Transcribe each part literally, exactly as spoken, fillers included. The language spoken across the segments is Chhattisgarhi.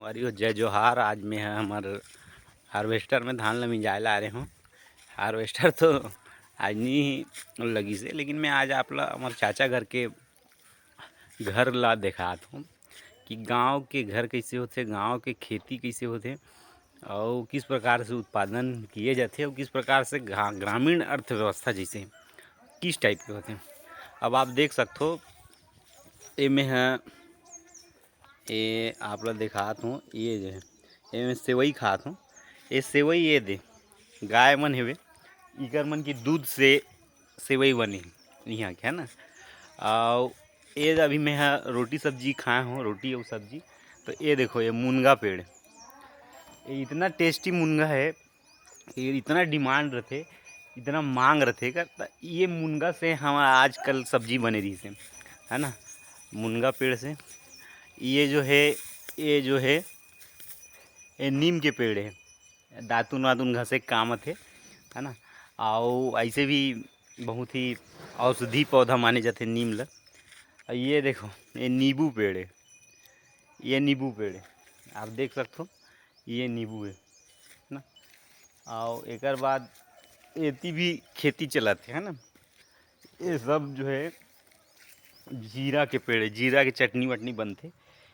अरे हो, जय जोहार। आज मैं ह हमर हार्वेस्टर में धान ल मिंजाए ला आ रहे हूँ। हार्वेस्टर तो आज नहीं लगिस हे, लेकिन मैं आज आप ला हमर चाचा घर के घर ला देखात हूँ कि गांव के घर कैसे होथे, गांव के खेती कैसे होथे, और किस प्रकार से उत्पादन किए जाथे, और किस प्रकार से ग्रा-, ग्रामीण अर्थव्यवस्था जैसे किस टाइप के होथे। अब आप देख सकथो, एमे ह ए आप ला देखात हूँ, ये जो है, एमे सेवई खात हूँ। ये सेवई, ये दे, गाय मन हेवे, इकर मन की दूध से सेवई बने इहाँ के, है ना। और ये अभी मैं ह रोटी सब्जी खाए हूँ, रोटी और सब्जी। तो ये देखो, ये मुनगा पेड़, ये इतना टेस्टी मुनगा है, ये इतना डिमांड रथे, इतना मांग रथे का, त ये मुनगा से हम आजकल सब्जी बने रही से, है ना, मुनगा पेड़ से। ये जो है, ये जो है, ये नीम के पेड़ है, दातुन वातुन घसे के काम आथे, है ना। और ऐसे भी बहुत ही औषधि पौधा माने जाथे नीम ल। और ये देखो, ये नींबू पेड़ है, ये नींबू पेड़ है, आप देख सकते हो, ये नींबू है ना। और एकर बाद एती भी खेती चलत है, है ना। ये सब जो है जीरा के पेड़ है, जीरा के चटनी वटनी बनथे।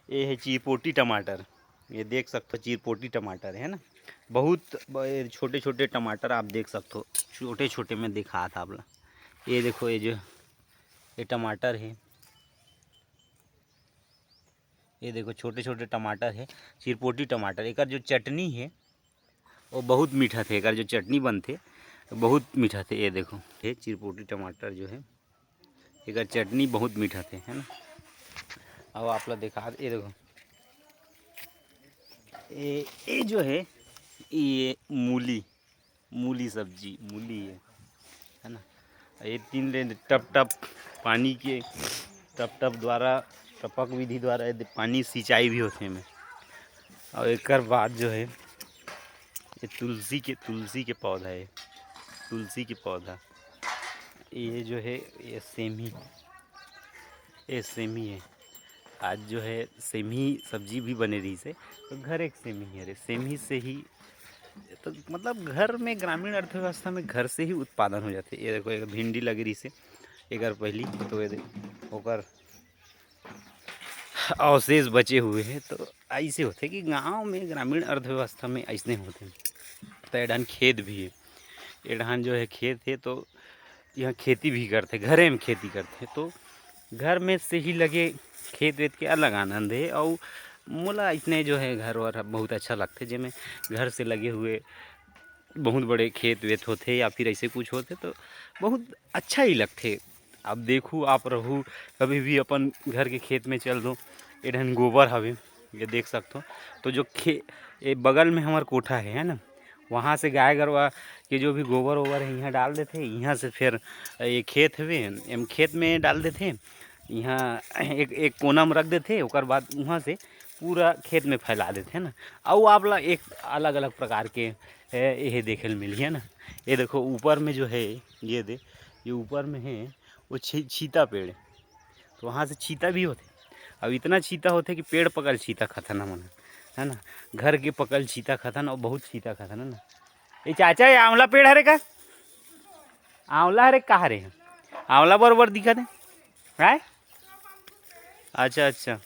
ये है चिरपोटी टमाटर, ये देख सकते हो, चिरपोटी टमाटर है ना। बहुत ब-, छोटे छोटे टमाटर आप देख सकते हो, छोटे छोटे में दिखात आप ला। ये देखो, ये जो ये टमाटर है, ये देखो, छोटे छोटे टमाटर है, चिरपोटी टमाटर। एकर जो चटनी है वो बहुत मीठा थे, एकर जो चटनी बनथे बहुत मीठा थे। ये देखो, ये चिरपोटी टमाटर जो है, एकर चटनी बहुत मीठा थे, है ना। अब आप ला देखा, ये देखो, ये, ये जो है, ये मूली, मूली सब्जी, मूली है, है ना। ये तीन ले टप टप पानी के, टप टप द्वारा, टपक विधि द्वारा ये पानी सिंचाई भी होथे एमे। और एकर बाद जो है, ये तुलसी के, तुलसी के पौधा है, तुलसी के पौधा। ये जो है, ये सेमी, ये सेमी है। आज जो है, सेमी सब्जी भी बने रही से, तो घर एक सेमी है रे, सेमी से ही तो, मतलब, घर में, ग्रामीण अर्थव्यवस्था में घर से ही उत्पादन हो जाथे। ये देखो, एक भिंडी लगे रही से, एकर पहली तो ये दे, ओकर अवशेष बचे हुए हैं। तो ऐसे होथे कि गांव में, ग्रामीण अर्थव्यवस्था में ऐसने होथे। तो एडहन खेत भी है, एडहन जो है खेत है, तो यहाँ खेती भी करथे, घरे में खेती करथे, तो घर में से ही लगे खेत वेत के अलग आनंद है। और मोला इसने जो है घर वर बहुत अच्छा लगथे, जेमे घर से लगे हुए बहुत बड़े खेत वेत होथे या फिर ऐसे कुछ होथे, तो बहुत अच्छा ही लगथे। अब देखू, आप रहू, कभी भी अपन घर के खेत में चल दो, एडहन गोबर हवे, ये देख सकथो। तो जो खे-, ये बगल में हमार कोठा है, है ना, वहाँ से गाय गरवा के जो भी गोबर ओबर है, यहाँ डाल देथे। यहाँ से फिर ये खेत हवे, एम खेत में डाल देथे। यहाँ एक, एक कोना में रख देथे, ओकर बाद वहाँ से पूरा खेत में फैला देथे, है ना। अउ आप ला एक अलग-अलग प्रकार के, ए, ये देखे ल मिलही, है ना। ये देखो, ऊपर में जो है, ये दे, ये ऊपर में है, वो छी-, छीता पेड़ है। तो वहाँ से छीता भी होथे। अब इतना छीता होथे कि पेड़ पकल छीता खाथन हमन, है ना। घर के पकल छीता खाथन और बहुत छीता खाथन, है ना। ये चाचा, ये आंवला पेड़ हरे का? आंवला हरे का हरे? आंवला बरोबर दिखत है, हैं? अच्छा, अच्छा,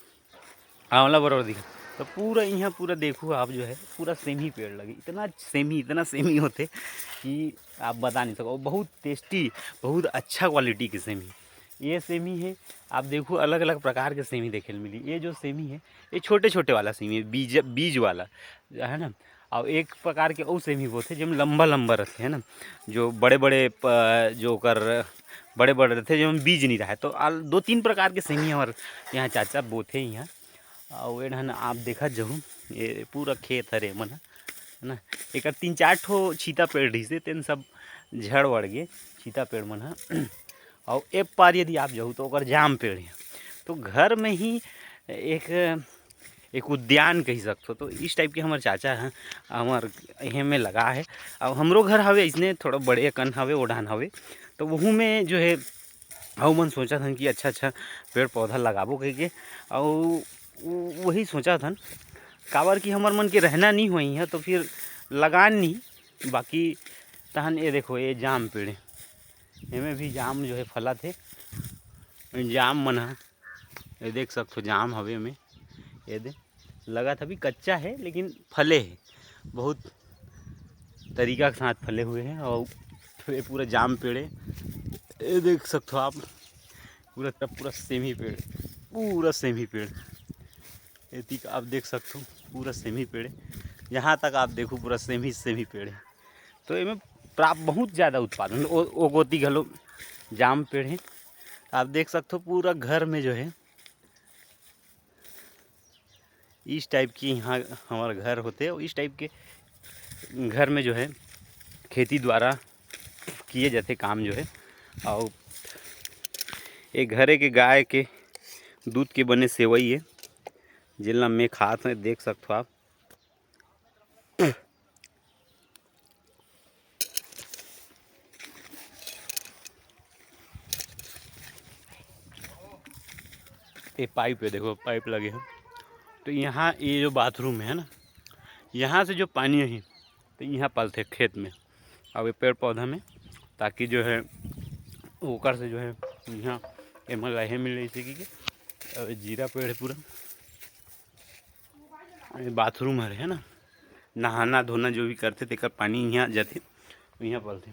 आंवला बरोबर दिखत। तो पूरा यहाँ पूरा देखू आप, जो है, पूरा सेमी पेड़ लगे, इतना सेमी, इतना सेमी होथे कि आप बता नहीं सको। बहुत टेस्टी, बहुत अच्छा क्वालिटी के सेमी। ये सेमी है, आप देखू, अलग अलग प्रकार के सेमी देखे ल मिली। ये जो सेमी है, ये छोटे छोटे वाला सेमी है, बीज, बीज वाला, है ना। और एक प्रकार के अउ सेमी बोथे, जेम लंबा लंबा रहथे, है ना, जो बड़े बड़े प-, जो ओकर बड़े बड़े रहथे, जेम बीज नहीं रहे। तो आल-, दो तीन प्रकार के सेमी हमार यहाँ चाचा बोथे यहाँ। और एडहन आप देखत जहू, ये पूरा खेत हरे मन ह, है ना। एकर तीन चार ठो छीता पेड़ रहिसे, तेन सब झड़ वड़ गे छीता पेड़ मन ह। और ए पार यदि आप जहू, तो ओकर जाम पेड़ है। तो घर में ही एक, एक उद्यान कही सकथो। तो इस टाइप के हमर चाचा ह, हमर एहे में लगा है। अब हमरो घर हवे इसने, थोड़ा बड़े अकन हवे, ओढ़ान हवे। तो वहू में जो है, अउ मन सोचत हन कि अच्छा अच्छा पेड़ पौधा लगाबो कहिके। अउ उ-, वही सोचत हन। काबर कि हमर मन के रहना नहीं होई है, तो फिर लगान नहीं। बाकी तहन ये देखो, ये जाम पेड़ है, एमे भी जाम जो है फलत है, जाम मन ह, ये देख सकथो, जाम हवे में, ये दे, लगत अभी कच्चा है, लेकिन फले है, बहुत तरीका के साथ फले हुए हैं। और ये पूरा जाम पेड़ है, ये देख सकथो आप, पूरा, पूरा सेमी पेड़, पूरा सेमी पेड़। एती आप देख सकथो, पूरा सेमी पेड़ है, जहाँ तक आप देखो, पूरा सेमी, सेमी पेड़ है। तो एमे प्राप्त बहुत ज़्यादा उत्पादन, ओ, ओ गोती घलो जाम पेड़ है। आप देख सकथो, पूरा घर में जो है, इस टाइप की यहाँ हमारा घर होते, और इस टाइप के घर में जो है, खेती द्वारा किए जाते काम जो है। और ये घरे के गाय के दूध के बने सेवई है, जेला मैं खात हूँ, देख सकथो आप। ये पाइप है, देखो, पाइप लगे हैं। तो यहाँ ये जो बाथरूम है ना, यहाँ से जो पानी है, तो यहाँ पलथे खेत में, और ये पेड़ पौधा में, ताकि जो है, ओकर से जो है, यहाँ एमा लहे मिले, जैसे कि, और जीरा पेड़ है पूरा। ये बाथरूम हरे, है ना, नहाना धोना जो भी करथे, तेकर पानी यहाँ जाथे, यहाँ पलथे।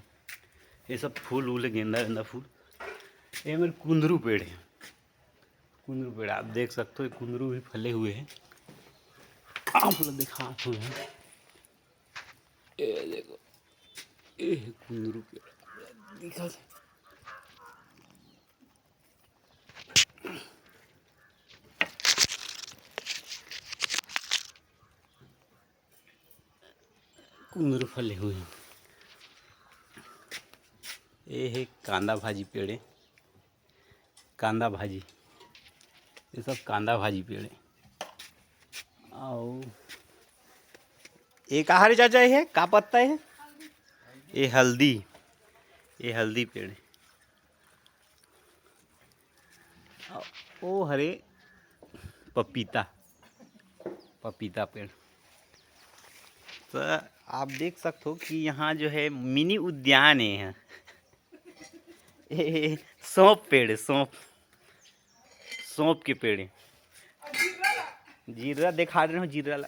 ये सब फूल उल है, गेंदा वेंदा फूल। ये मेरे कुंदरू पेड़ है, कुंदरू पेड़ आप देख सकते हो, ये कुंदरू भी फले हुए हैं। आप लोग दिखा हुए हैं, ये देखो, ये है कुंदरू पेड़, दिखा दे। कुंदरू फले हुए हैं। ये है कांदा भाजी पेड़ है, कांदा भाजी, ये सब कांदा भाजी पेड़ है। आओ, ये का हरे चाचा, ये है का पत्ता है? ये हल्दी, ये हल्दी पेड़ है। ओ हरे पपीता, पपीता पेड़। तो आप देख सकते हो कि यहाँ जो है मिनी उद्यान है यहाँ। ए, सौंफ पेड़ है, सौंफ, सौंफ के पेड़ है। जीरा दिखा रहे हो, जीरा ला।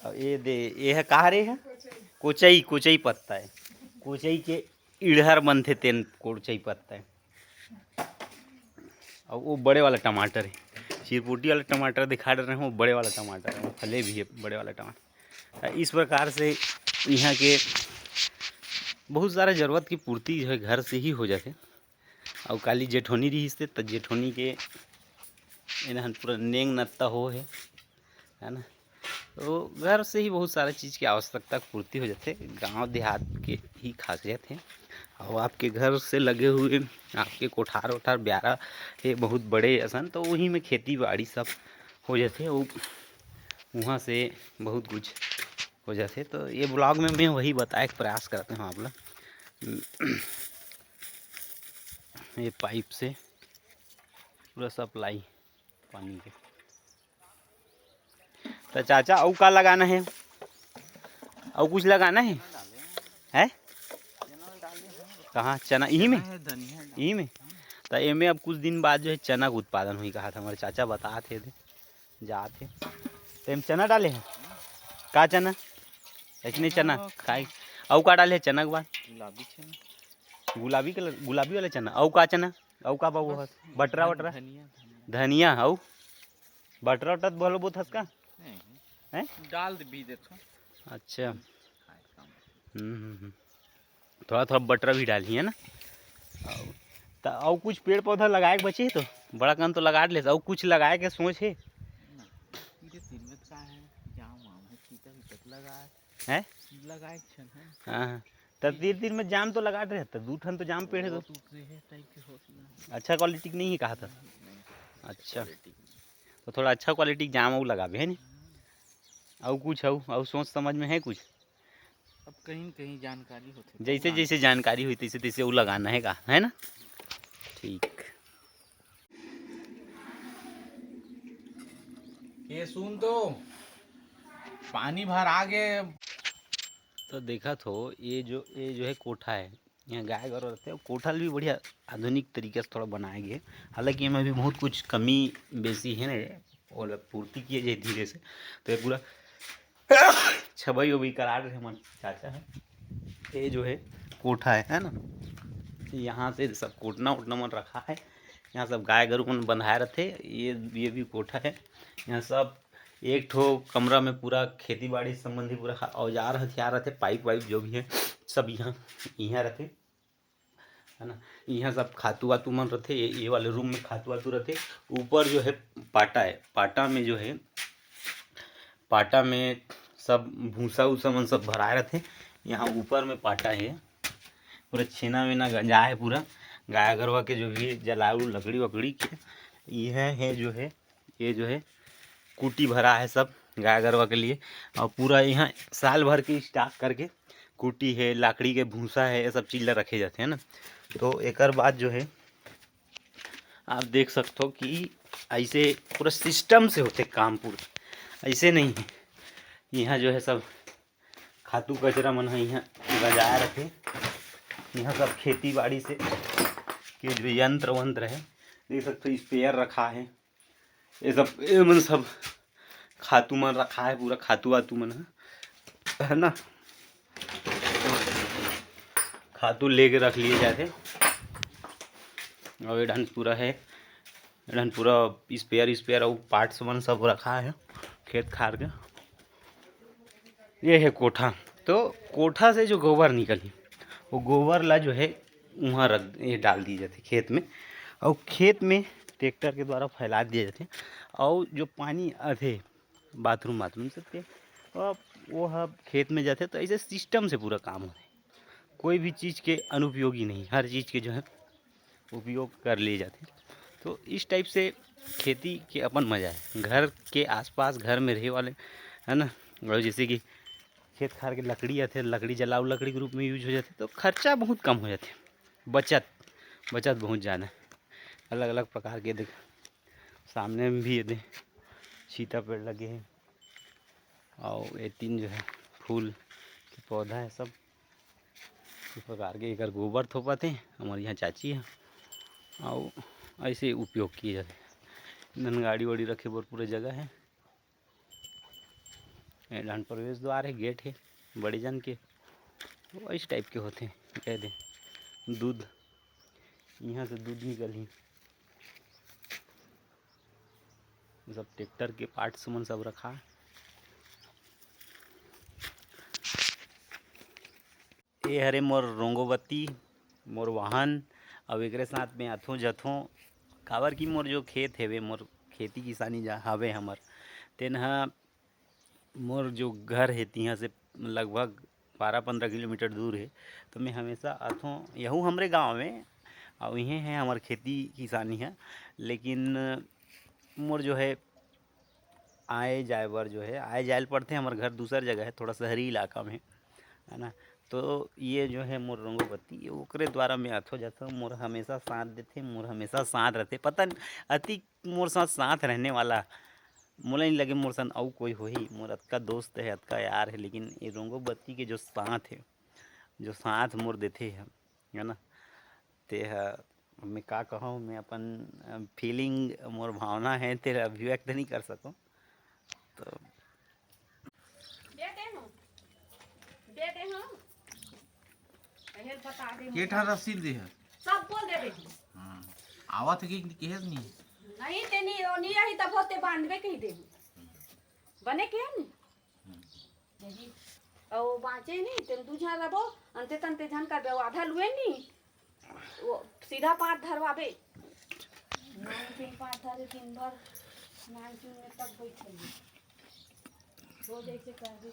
अब ये दे, ये है कहा रे है? कोचई, कोचई पत्ता है। कोचई के इड़हर बनथे, तेन कोचई पत्ता है। और वो बड़े वाला टमाटर है, चिरपुटी वाला टमाटर दिखा रहे हैं, वो बड़े वाला टमाटर है, वो फले भी है बड़े वाला टमाटर। इस प्रकार से यहाँ के बहुत सारा जरूरत की पूर्ति जो है घर से ही हो जाथे। और काली जेठोनी रहिस ते, त जेठोनी के एनहन पूरा नेंग नत्ता हो है, है ना। तो घर से ही बहुत सारा चीज़ की आवश्यकता पूर्ति हो जाथे, गांव देहात के ही खासियत है। और आपके घर से लगे हुए आपके कोठार ओठार ब्यारा है बहुत बड़े असन, तो वहीं में खेती बाड़ी सब हो जाथे। वो वहाँ से बहुत कुछ हो जाथे। तो ये ब्लॉग में मैं वही बताए के प्रयास करते हूँ आप लोग। ये पाइप से पूरा सप्लाई पानी के। तो चाचा, अउ का लगाना है? अउ कुछ लगाना है? है? कहाँ चना? यही में? चना है, धनिया है। यही में? तो एमे अब कुछ दिन बाद जो है चना के उत्पादन हुई कहा था, हमारे चाचा बता थे, थे, जात है। तो एम चना डाले हैं? का चना? ऐसने चना? चना। काय? अउ का डाले हैं चना के बाद? गुलाबी चना। गुलाबी कलर, गुलाबी वाला चना। अउ का चना? अउ का बाबू बस हस? बटरा, धन-, वटरा? धनिया, धनिया। धनिया, अउ? बटरा, वटरा तो बोलो बहुत हस का? नहीं। हैं? डाल दे, बीज देखो। अच्छा। खाए काम। हम्म, हम्म, हम्म। थोड़ा, थोड़ा बटरा भी डाली है ना? अउ, त अउ कुछ पेड़ पौधा लगाए के बचे है तो? बड़ा कन तो लगा ले, अउ कुछ लगाए के सोच है? ना। ये तीन में का है, जाम वाम है, पीता भी कत लगा है। हैं? लगाए छन है। हाँ, हाँ। त तीर तीर में जाम तो लगा रहे, त दू ठन तो जाम पेड़ है तो। वो टूट रहे है, टाइप के होत ना। अच्छा क्वालिटी के नहीं है कहा था? नहीं, नहीं। अच्छा। क्वालिटी के नहीं। तो थोड़ा अच्छा क्वालिटी के जाम अउ लगाबे, है नी? अउ कुछ अउ, अउ सोच समझ में है कुछ? अब कहीं न कहीं जानकारी होथे। जैसे जैसे जानकारी हुई, तैसे तैसे अउ लगाना है का, है ना? ठीक। ये सुन तो। पानी भर आगे। तो देखत हो, ये जो, ये जो है कोठा है, यहाँ गाय गरु रहथे। कोठा ल भी बढ़िया आधुनिक तरीका से थोड़ा बनाए गे, हालांकि एमा भी बहुत कुछ कमी बेसी है ना, ओला पूर्ति किए जाए धीरे से। तो ये पूरा छबई उबई करा रहे हमर चाचा है। ये जो है कोठा है, है ना, यहाँ से सब कोटना उटना मन रखा है। यहाँ सब गाय गरु मन बंधाए रथे। ये, ये भी कोठा है। यहाँ सब एक ठो कमरा में पूरा खेती बाड़ी संबंधी पूरा औजार हथियार रथे, पाइप वाइप जो भी है सब यहाँ, यहाँ रथे, है ना। यहाँ सब खातू वातू मन रथे, ये, ये वाले रूम में खातू वातू रथे। ऊपर जो है पाटा है, पाटा में जो है, पाटा में सब भूसा उसा मन सब भराए रथे। यहाँ ऊपर में पाटा है, पूरा छेना वेना गंजा है पूरा, गाय गरवा के जो भी जलाऊ लकड़ी वकड़ी के। यह है जो है, ये जो है कुटी भरा है सब गाय गरवा के लिए, और पूरा यहाँ साल भर के स्टॉक करके कुटी है, लाकड़ी के भूसा है, ये सब चीज ला रखे जाते हैं ना। तो एकर बाद जो है आप देख सकते हो कि ऐसे पूरा सिस्टम से होते काम पूरा, ऐसे नहीं है। यहाँ जो है सब खातू कचरा मन ह यहाँ गंजाए रथे। यहाँ सब खेती बाड़ी से के जो यंत्र वंत्र है, देख सकते हो स्प्रेयर रखा है, ये सब, ये मन सब खातू मन रखा है, पूरा खातू वातू मन है, है ना, खातू लेके रख लिए जाते। और ये ढंग पूरा है, ये ढंग पूरा स्प्रेयर स्प्रेयर और पार्ट्स मन सब रखा है खेत खार के। ये है कोठा। तो कोठा से जो गोबर निकली, वो गोबर ला जो है वहाँ रख, ये डाल दिए जाते खेत में, और खेत में ट्रैक्टर के द्वारा फैला दिए जाते। और जो पानी आथे बाथरूम वाथरूम सब के, वो, वो ह खेत में जाते। तो ऐसे सिस्टम से पूरा काम होते, कोई भी चीज़ के अनुपयोगी नहीं, हर चीज़ के जो है उपयोग कर लिए जाते। तो इस टाइप से खेती के अपन मज़ा है, घर के आसपास, घर में रहे वाले, है ना। और जैसे कि खेत खार के लकड़ी आथे, लकड़ी जलाऊ लकड़ी के रूप में यूज हो जाते, तो खर्चा बहुत कम हो जाते, बचत, बचत बहुत ज़्यादा। अलग अलग प्रकार के देख, सामने में भी ये दे सीता पेड़ लगे हैं, और ये तीन जो है फूल के पौधा है सब। इस प्रकार के एकर गोबर थोपत हे हमर यहाँ चाची ह, अउ ऐसे उपयोग किए जाथे। नन गाड़ी वाड़ी रखे बर पूरा जगह है। ए डाहन प्रवेश द्वार है, गेट है बड़े जन के, तो इस टाइप के होथे। ये दे दूध, यहाँ से दूध निकलही। सब ट्रैक्टर के पार्ट्स मन सब रखा। ये हरे मोर रोंगोबत्ती, मोर वाहन, अउ एकरे साथ में आथों जथों, काबर कि मोर जो खेत हेवे, मोर खेती किसानी जा हवे हमर, तेन ह मोर जो घर हे तिहाँ से लगभग बारह पंद्रह किलोमीटर दूर हे, तो मैं हमेशा आथों। यहू हमरे गाँव में, अउ इहें है हमर खेती किसानी है, लेकिन मोर जो है आए जाए बर जो है, आए जाए ल पड़थे। हमर घर दूसर जगह है, थोड़ा शहरी इलाका में, है ना। तो ये जो है मोर रोंगोबत्ती, ये ओकरे द्वारा मैं आथों जाथों। मोर हमेशा साथ देथे, मोर हमेशा साथ रहथे। पता नहीं, अति मोर साथ साथ रहने वाला, मोला नहीं लगे मोर सन अउ कोई होही। मोर अतका दोस्त है, अतका यार है, लेकिन ये रोंगोबत्ती के जो साथ है, जो साथ मोर देथे है, है ना, ते ह, मैं का कहूँ, मैं अपन फीलिंग, मोर भावना है, तेला अभिव्यक्त नहीं कर सकूँ। तो दे दे हो, दे दे हो। पहले बता दे के मुझे। ठन रसीद दे है? सब बोल दे दे। हाँ। आवत है कि केहेस नहीं? नहीं, ते नहीं, वो नहीं रही तब होते बांधबे कही दे। बने के नहीं? यही। और बाँचे नहीं, तेन दू झन रबो, अंते तंते झन करबे, वो आधा लुए नहीं, वो सीधा पाँत धरवाबे। नान चुन पाँत धरे दिन भर, नान चुन में तक बैठे। वो जैसे कर दे।